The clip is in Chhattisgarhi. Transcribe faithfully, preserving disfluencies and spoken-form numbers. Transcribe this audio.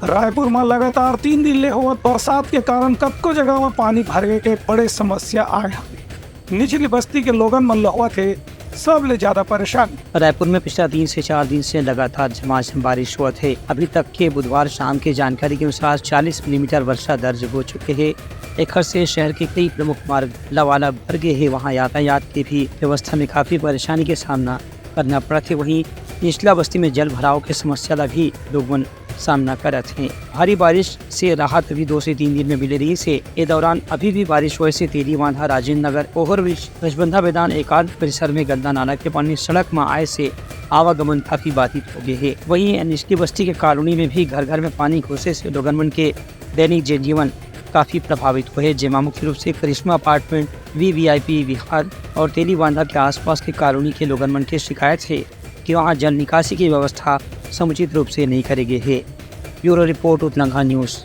रायपुर म लगातार तीन दिन ले होवत बरसात के कारण कतको जगह म पानी भरे के बड़े समस्या आए हवे। निचली बस्ती के लोगन मन ल होवत हे सबले ज्यादा परेशानी। रायपुर में पिछला तीन से चार दिन से लगातार झमाझम बारिश होवत हे। अभी तक के बुधवार शाम के जानकारी के अनुसार चालीस मिलीमीटर वर्षा दर्ज हो चुके हे। एखर से शहर के कई प्रमुख मार्ग लबालब भर गए हे। वहां यातायात के भी व्यवस्था में काफी परेशानी के सामना करना पड़त हे। वहीं निचला बस्ती में जल भराव के समस्या ला भी लोगन सामना करत हे। भारी बारिश से राहत भी दो से तीन दिन में मिले रहिस हे। ए दौरान अभी भी बारिश होए से तेली बांधा, राजेंद्र नगर, ओवरब्रिज, रजबंधा मैदान एकाध परिसर में गंदा नाला के पानी सड़क म आए से आवागमन काफी बाधित हो गए हे। वहीं निचली बस्ती के कॉलोनी में भी घर घर में पानी घुसे से लोगन मन के दैनिक जनजीवन काफी प्रभावित हुए हे, जेमा मुख्य रूप से करिश्मा अपार्टमेंट, वीवीआईपी विहार और तेली बांधा के आसपास के कॉलोनी के लोगन मन के शिकायत हे कि वहां जल निकासी की व्यवस्था समुचित रूप से नहीं करे गए हे। Bureau report, Utlangha news.